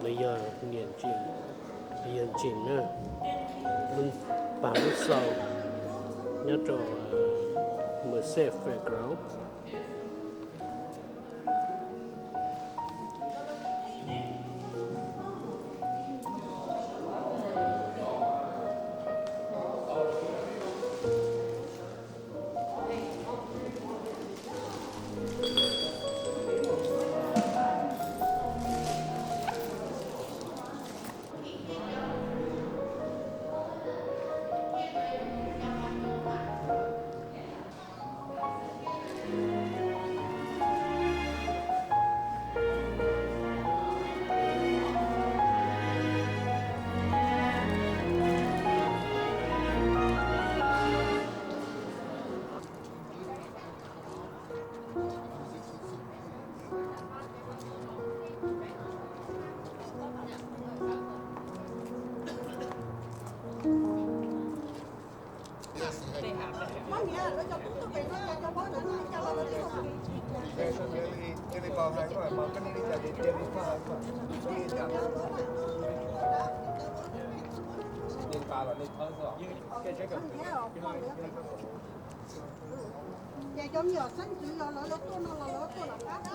Nws yog niam Ntsim, nws yog Ntsim na, lub, pab lub xaus nyob rau Merced Fairground. Ces cov me nyuam xeeb ntxwv los lawv tuaj no los lawv tuaj lawm qab.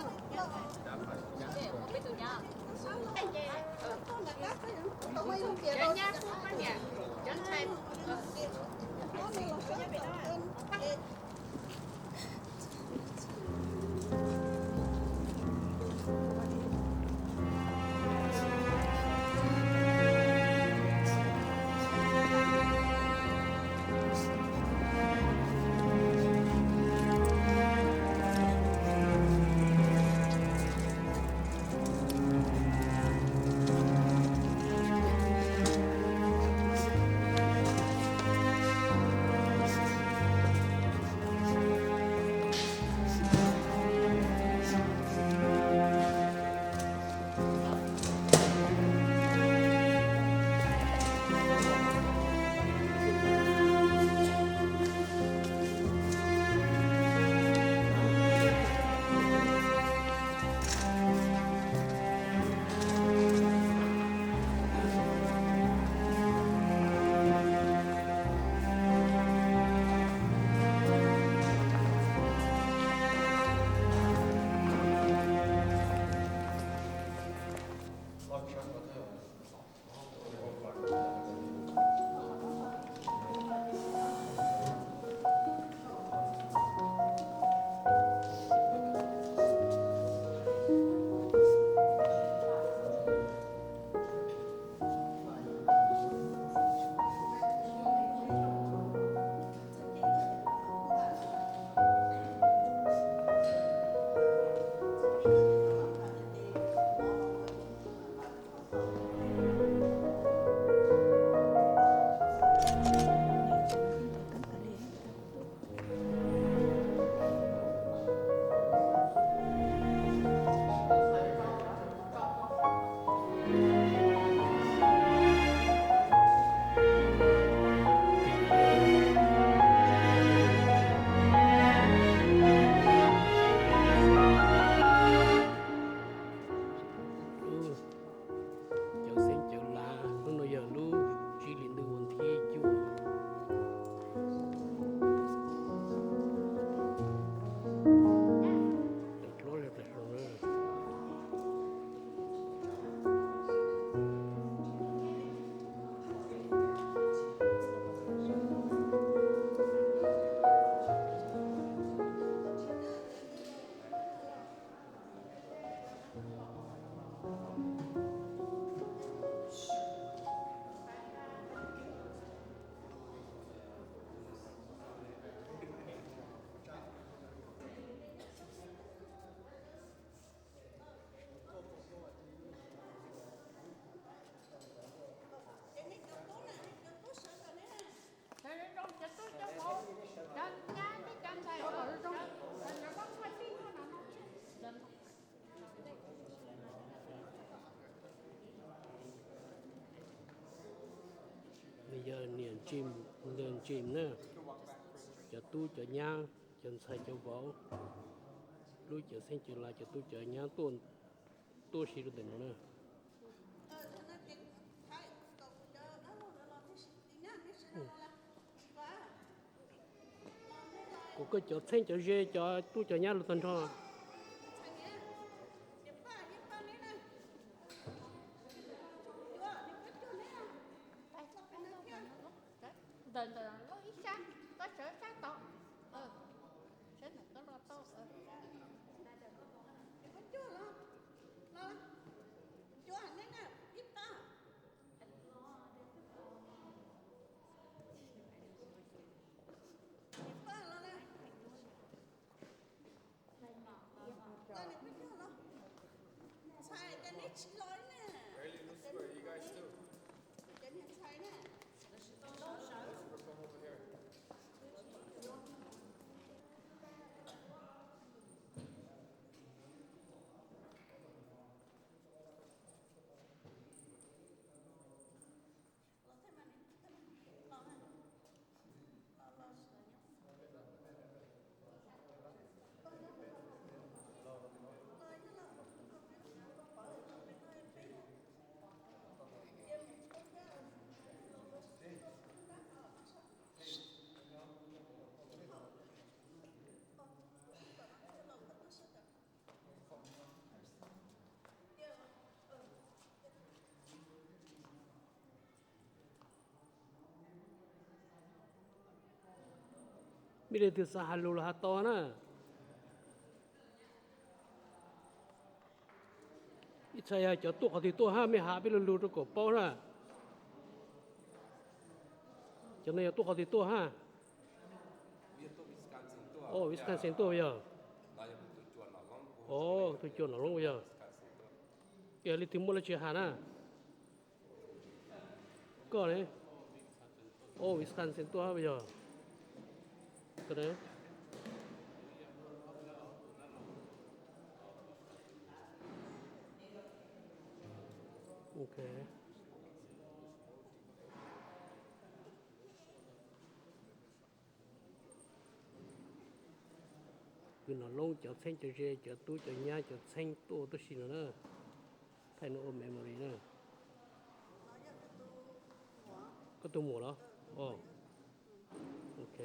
Cov xeeb cawv lav, lub no yog lub tsib hlis ntuj ua thib cuaj. Nws yog niam Ntsim, niam Ntsim na, cov tub cov nyab, cov ntxhais cov vauv, lub cawv xeeb cawv lav cov tub cov nyab tuaj, tuaj si rau ntawm no na. Kuv koj cov txheeb cov ze cov tub cov nyab los tag nrho. Ntawm ntawm lub ib sab, koj sawv sab tod. Sawv ntawm koj los tau. Cuag ne, ib pab. Ib pab los na. Los nws peb cog los. Ntxhais, cas neb tsis los na? Ces niag ntxhais na. Mej leej twg xav has lug los has tau na. Ib txhia yog cov tuaj qhov twg tuaj hab, mej has peb lug lug rua kom paub na. Cov no yog tuaj qhov twg tuaj hab? Wisconsin tuaj yog. Tus cua Nom Loob yog. Yog leej twg muaj dlaab tsi has na. Koj ne? Wisconsin tuaj hab yog? Kwv Nom Loob cov txheeb cov ze, cov tub cov nyab cov txheeb tuaj tub si no na. Thaij no ua memory na. Koj tug muam los? Ok.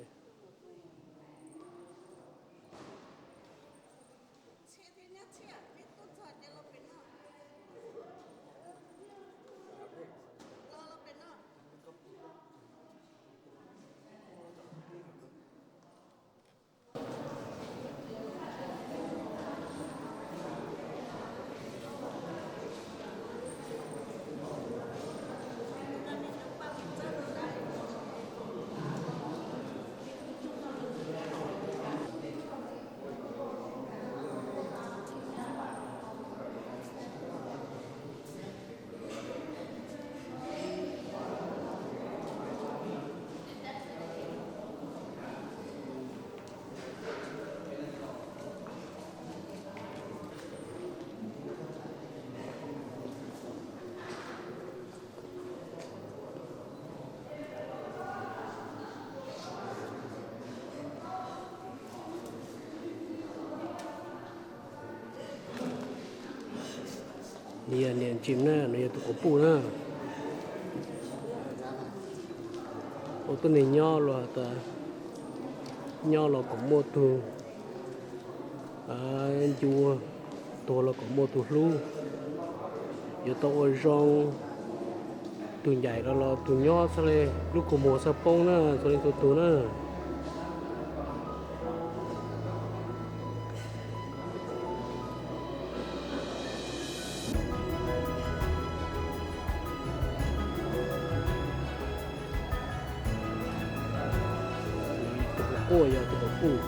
Nws yog niam Jim na, nws yog tus quas puj na. Ua tuab neeg nyob los tas, nyob los kom muaj tug ncu, tuag los kom muaj tug hlub. Yuav tau ua zoo, tug ncaim los los tug nyob xwb le, lub kua muag xwb poob na, txhua leej txhua tug na. Tus quas puj yog tus quas puj.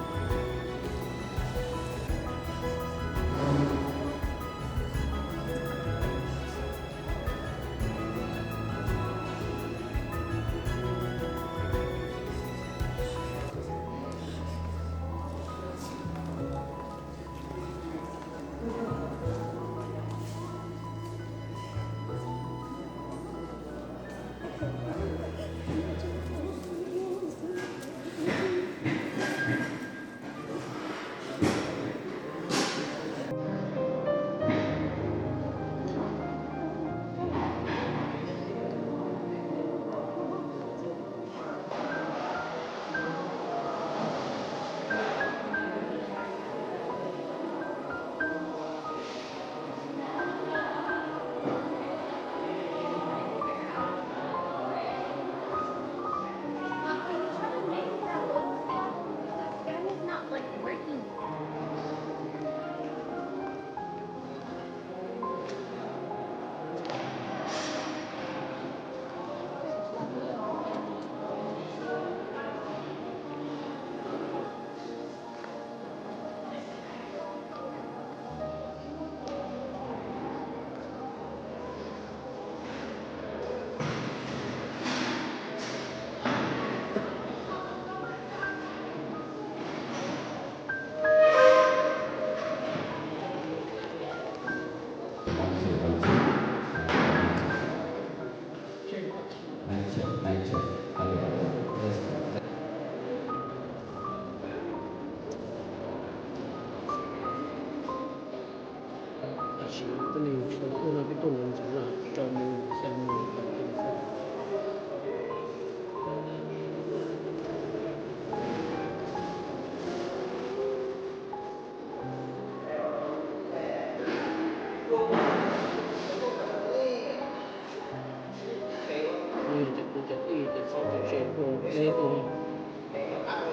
Tsis, tuaj neeg tsis tau tuaj no, peb tuaj ntawd ntxiv no, rau mus xya mus pais tau xwb. Cov kwv cov tij, cov txheeb cov ze tuaj, peb tuaj.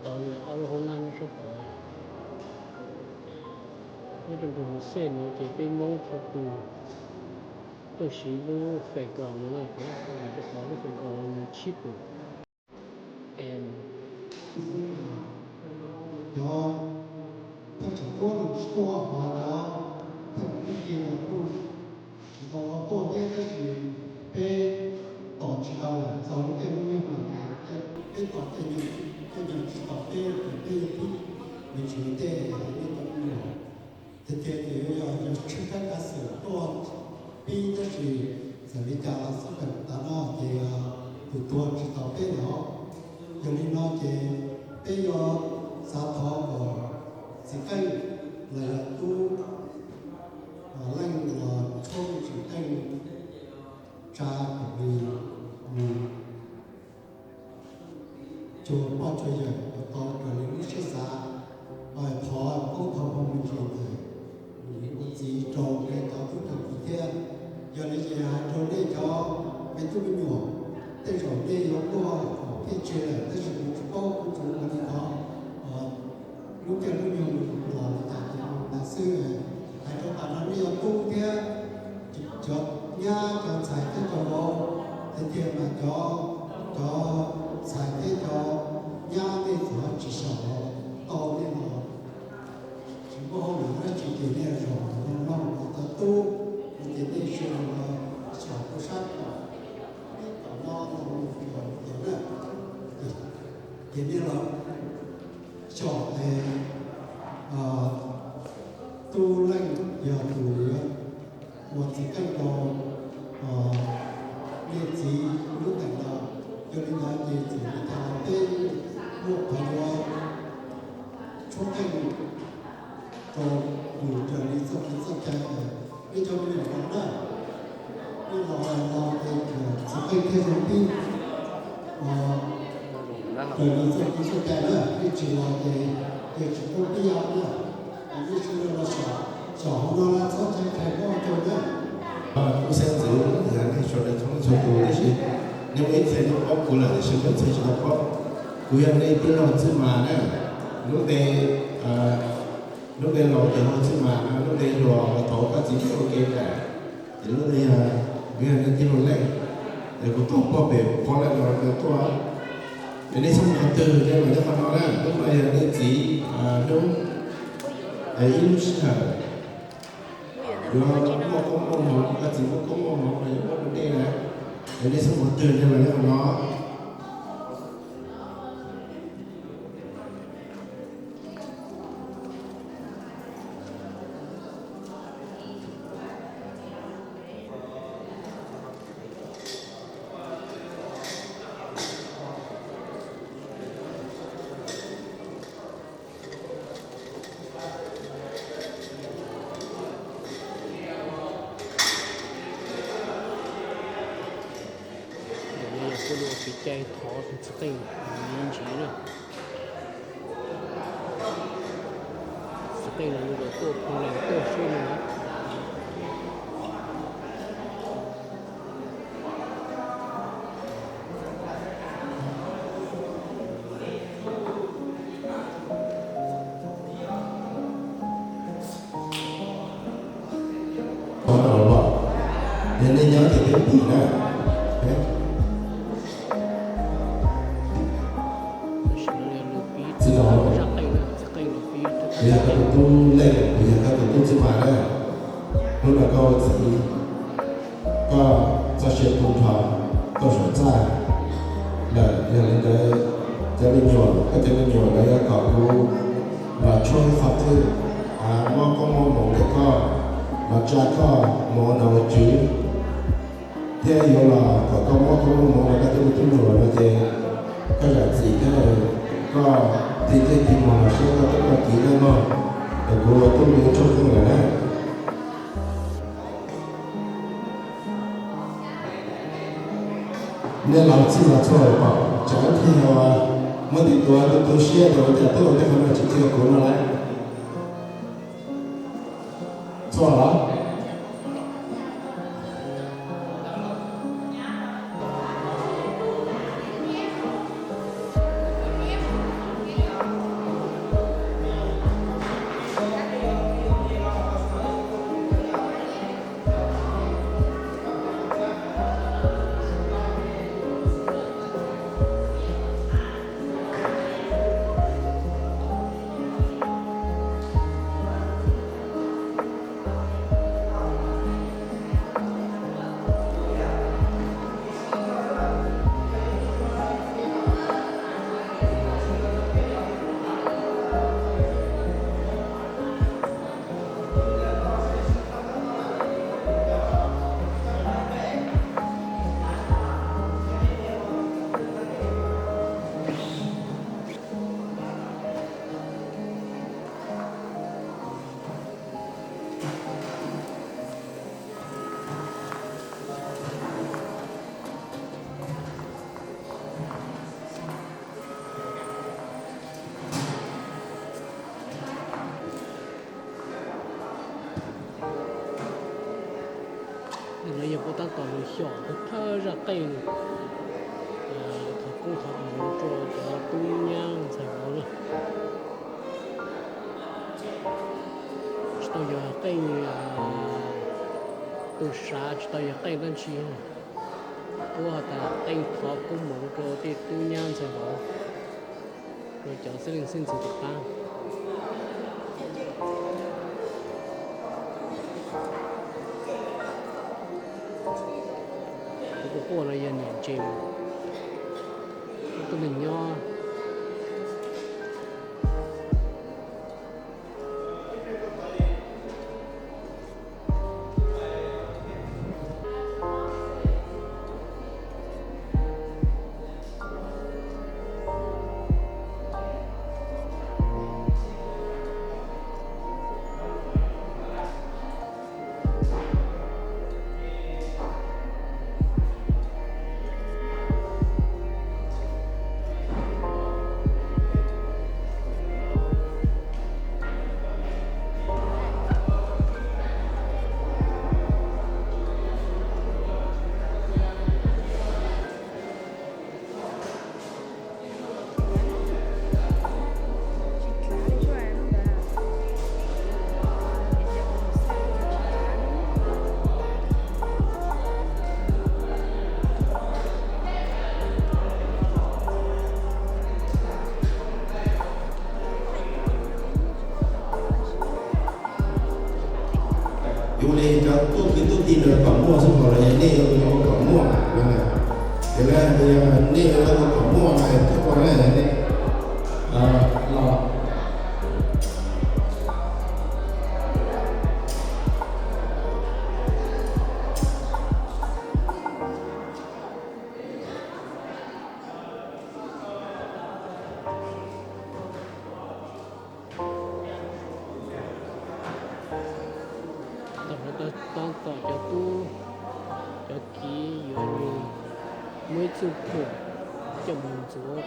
Tod yog ob lub hoob nab nyob sab tod. Nyob rau ntu xej no ces peb Hmoob txhua tus tuaj siv lub fairground no na, rau qhov lub fairground no nws cheaper. Cov thaj tsam tuaj no tsis tuaj, ho cov thaj tsam tuaj ces los kuj tsis tau tuaj thiab, tab sis peb tos tsis tau lawm, txog lub caij lub nyoog no ces peb tos caij nyoog, caij nyoog tsis tos peb ces peb yuav pib me ntsis tej hais nej cov me nyuam. Tiag tiag ces yuav yog yog tsheej kab kav xwm tuaj pib, tab sis txawm li cas los xub peem tas no ces tus tuag tsis tau peb los. Yog li no ces peb yuav xav thov kom txiv qeej los yog tub leej los tshuab txiv qeej tsa kom nws mus cuag poj cuag yawm kom tau raws li lub siab xav, thov koob thov hmoov me ntsis ntawm ua txiv rau nej cov tub rau kiv thiab. Yog li ces hais rau nej cov me tub me nyuam, tej zaum nej yuav tuaj kom pheej tseg lawm, tab sis kuv tsis paub, kuv tsuas ua li no lub caij lub nyoog los li cas ces mus tas xwb. Hais rau tas no nej yuav tub thiab cov nyab cov ntxhais thiab cov vauv, tiag tiag mas cov, cov ntxhais thiab cov nyab nej txhob tsis xyaum los tau nej los tsis muaj hauj lwm dab tsi ces nej zaum no no los tau tub, ces nej sawv daws los xyaum rau sab tom, tom no los mus tom na, ces nej los xyaum es tub leej yog tus yuav ua txiv qeej rau niam txiv lub teem no. Yog li ntawd ces txawm li cas los peb muaj qhov yuav tshuab qeej rau nws raws li txoj kev txoj cai. Nej cov me nyuam los na, nej los los ces txiv qeej thiaj zoo pib raws li txoj kev txoj cai na, nej tsis los ces, ces tsis tau pib yog na. Nej sawv daws los xyaum, xyaum hauv no los txhob ntshai, ntshai muaj caug na. Kuv xeeb ntxwv yog nej sawv daws txhua leej txhua tus, tiam sis nej muaj ib txhia nej paub kuv lawm tiam sis muaj ib txhia tsis tau paub. Kuv yog nej tij laug Txwj Mas na. Lub npe, lub npe laus ces hu Txwj Mas, lub npe hluas thaum koj txiv ua ke nram, ces lub npe yog, kuv yog nej tij laug Leej. Es kuv tuaj puag pem Portland, Oregon tuaj. Es nej xeeb qhov twg nej los nyob qhov no na, lub no yog nej txiv Hnub. Ib lub sij hawm yuav muaj koob muaj hmoov, koj txiv muaj koob muaj hmoov los yuav muab rau nej na. Es nej xeeb qhov twg nej los nyob qhov no. Kuv lub Kev cai thov tus txiv qeej me ntsis na. Txiv qeej los yuav tuaj phu lees tuaj seb no. Yog nej nyob ces peb pim na. Txiv laus, kuv yog koj tus tub Leej, kuv yog koj tus tub Txwj Mas na. Hnub no koj ua txiv, koj txoj sia tu nrho, koj zaum txaj lawm, yog li ntawd cov me nyuam, koj cov me nyuam lawv yuav kom kuv los tshuab ib qho twg, muab koob muab hmoov rau koj, los tsa koj mus ua nom ua tswv, thiab yuav los kom koj muab koob muab hmoov rau koj tej me tub me nyuam no ces koj zam txim thiab, koj tig tij tig mus los seb koj tub koj kiv nej mog, es kuv ua tub me yuav tshuab koob lawm na. Nej laus txij los txhua pom tsawv thiab, muab tis tuav tu tu siab tias ua cas tuaj ua tej qhov no tsis txia kuv no lauj. Txhua los? Lawv yog puab tab tom mus xyom thawj zaj qeej thov koob thov hmoov rau cov tub nyab ntxhais vauv na. Tsis tau yog qeej tu sav, tsis tau yog qeej dab tsi, puab has tas qeej thov koob hmoov rau tej tub nyab ntxhais vauv, rau cov xeeb leej xeeb ntxwv tim qab. Tus kuv quaj no yog niam ntsees, ib tug neeg nyob. Yog li cov tub kwv tub tij ntawd kom muaj xwb los yog nej yuav kom muaj? Yog li nej yuav kom muaj no thiab ua nej los. Tau hov tau tom cov tub cov kiv yuav muaj ib txuj phuam. coj mus ntxuav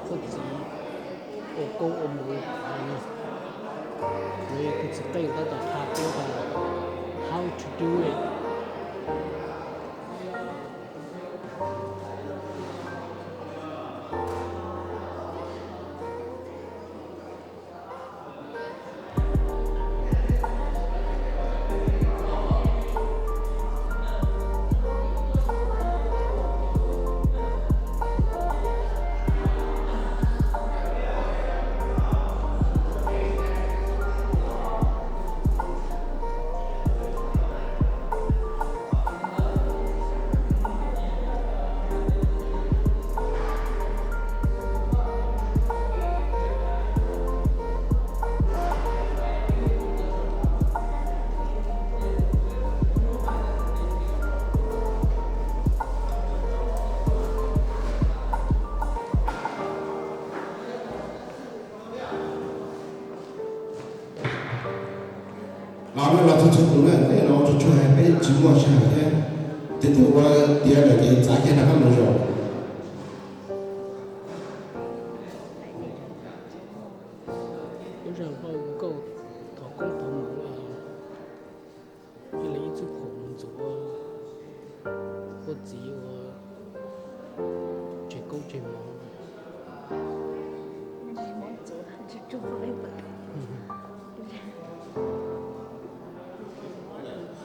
koj txiv ua koob ua moov. Kuv txiv qeej tab tom qha qub tias how to do it. Los nej los txhua txhua tus na, nej los tsuag tsuag, peb tsis muaj sij hawm thiab. Tej tug ua tiav lawm ces txav kiag rov qab mus zaum. Lub zog hmoob nkauj thov koob thov moov, ib leeg ib txuj phuam mus ntxuav ua txiv ua tseg koob tseg moov.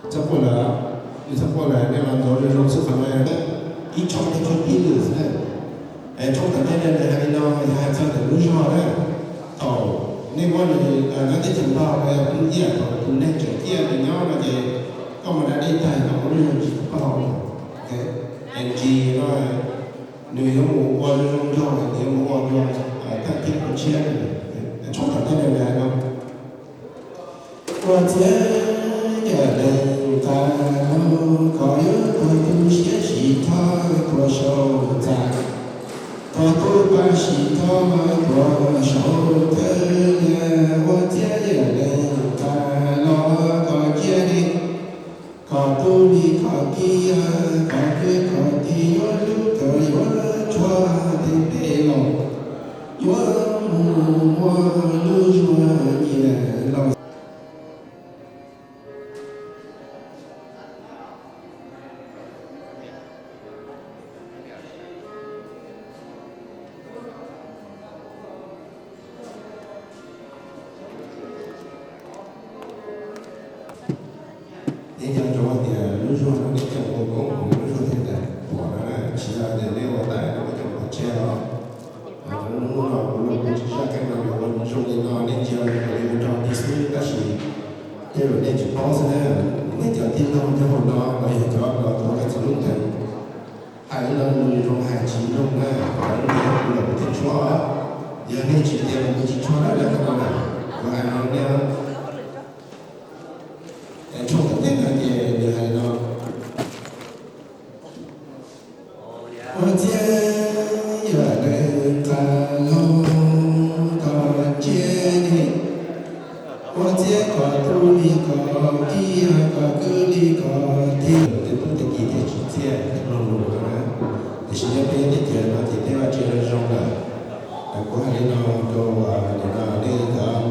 Txhob quaj lawm, txhob quaj lawm, nej los ntxuav zoo zoo xwb qhov no. Ib tshooj tej tshooj tib lwm xwb na. Tshooj tom ntej no nws hais li no, yog hais txog ntawm lub zog na, thaum nej muab nws nyob teb chaws Nplog, tus ciaj, thaum tus neeg tseem ciaj nws nyob no ces koj mus da dej tag koj muab lub zog ntsis pov hauv. Ng no nws yuav mus ua zoo zoo nraug, nws yuav mus ua dua thaj thib ua tshiab. Tshooj tom ntej no nws hais no. Ua txiav yawm neeg nqa hlau, koj yuav tuag tu siab sim thawj tuag saum ntxa, tuag tu pa sim thawj tuag saum thawj liaj. Ua txiav yawm neeg nqa hlau, koj cia li, koj tu li koj kiag, koj kwv koj tij yuav hlub koj yuav tshuav tej peb los, yuav mus muab lub zuag nyiam los. Neb nco ntsoov hais tias lub zuag no neb coj mus ua koob ua moov, lub zuag thiaj tawm pom no na, tsis yog tias neb ua tau neb muab coj mus pov tseg os. Hnub no kuv los kuv tsis zaj keeb no yuav ua zoo li no, nej ntsia raws li ua rau ti xwb, tab sis tej zaum nej tsis paub xwb na. Nej cov tij laug nyob hauv no los yog cov los tuav koj txiv lub ntees, hais li no nws zoo hais tsis zoo na, kuv los kuv thiaj tshuab. Yog nej tsis tias kuv tsis tshuab na, kuv hais no nej. Tshooj tom ntej no ces nws hais no. Ua txiav yawm neeg nqa hlau, koj cia li, ua txiav koj tu li koj kiag, koj kwv li koj tij. Tej tub tej ki thiaj tsis txiaj mloog lus no na. Tiam sis yog peb nyob teb chaws no ces tej vaj tse zoo zoo lawm. Kuv hais li no rau nim no nej cov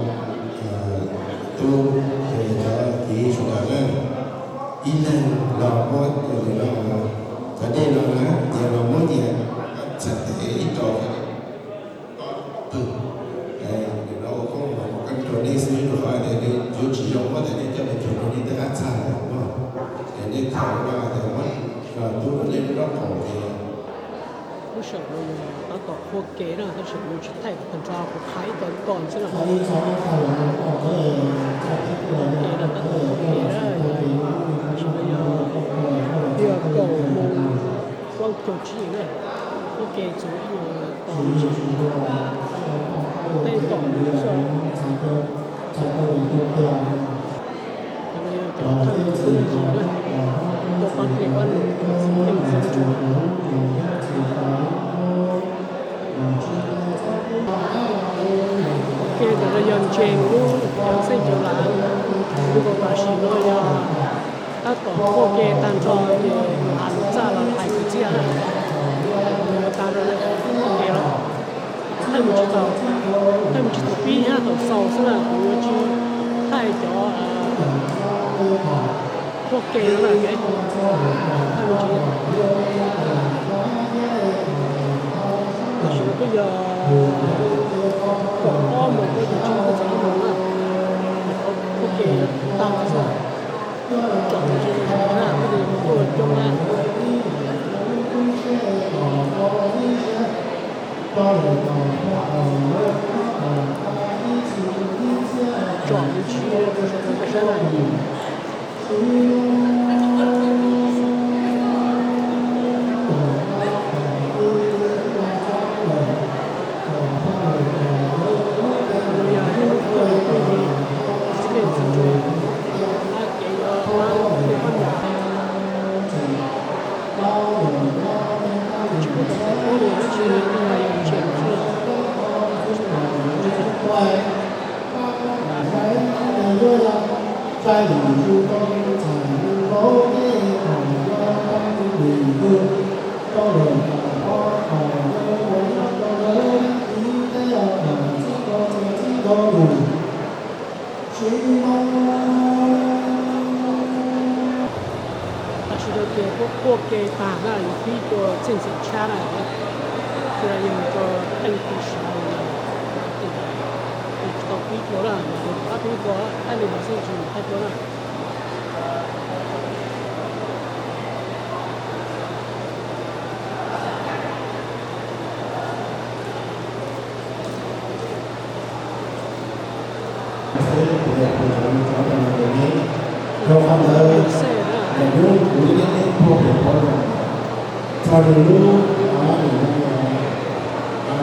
tub, cov tij sawv daws na, ib leeg los muab nim no cov dej no na, nyias los muab nyias txhais tes ib rau pw. Nim no ua koob ua moov rau nej xwb, rau qhov tias yuav tsis zoo muab tias nej coj mus cuag rau nej tej qab txhaj lawm no. Es nej khaws no tias muab tub rau nej lub nrob qaum ces lub sij hawm no tab tom qhua ke na, tab sis kuv tsis thaij tag nrho, kuv qha ib co tom xwb na. Qhua ke na, tab tom qhua ke na, tab sis no yog tias kaum moos plaub caug tsib na, qhua ke txog ib nyuag tom, tej tom xwb. Cov thawj tub neeg tsis na, tuaj pab plig pab lug, pab xib peem xib tshua. Qhua ke ntawm no yog ntses kub, cov xeej cov lav, ntu kaum tam sim no yog tab tom qhua ke tag nrho ces hav lus txaj los hais kwv txhiaj na. Thaij mus tsis tau, thaij mus tsis tau pib thiab tau xaus xwb na, kuv yuav tsis thaij cov qhuab ke no na, thaij mus tsis tau. Tab sis kuj yog kaum ob moos kuj yog tsis tau txog ib moos na, qhuab ke tag xwb. Tsom mus tsis tau na, kuj yog coob na. Tsom mus tsis tau, tsis tau sab na. Tab sis rau tias kuj qhuab ke tag na, yus pib tua txij ntxim tshab na, thiaj li yog mus rau teej ti sav, tsis tau pib tua na, yog rov qab pib tua, thaij li no xwb tsis thaij tua na. Rau qhov ntawd, daim duab kuv yeej teb teb puag pem qhov no, txog nws lub, nws no,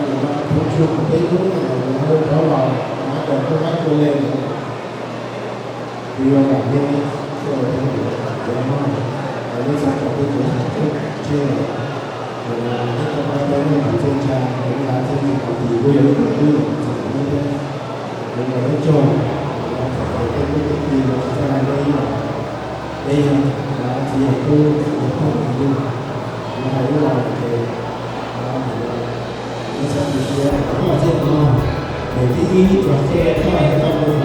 nws no pub tsug peb hnub no nws ho rov los, nws ho rov qab tua le. Kuv yuav vam meej rau peb cov Hmoob, lawv lub xav kom peb cov Hmoob tseg, nyob rau peb lub ntuj txhua tsav, lub ntuj txhua tus kuj yog lub ntuj twg txog peb thiab. Kuv ua ib tsoom, txawm tias tej tub tej ki los tsis txawj hais dab tsi los, peb yog txiv yawg tub, yawg phooj yawg ywg, kuv hais ib los ces lawv xav tu siab, kuv los txij no, daim thib ib txog txij toj hais tau kuv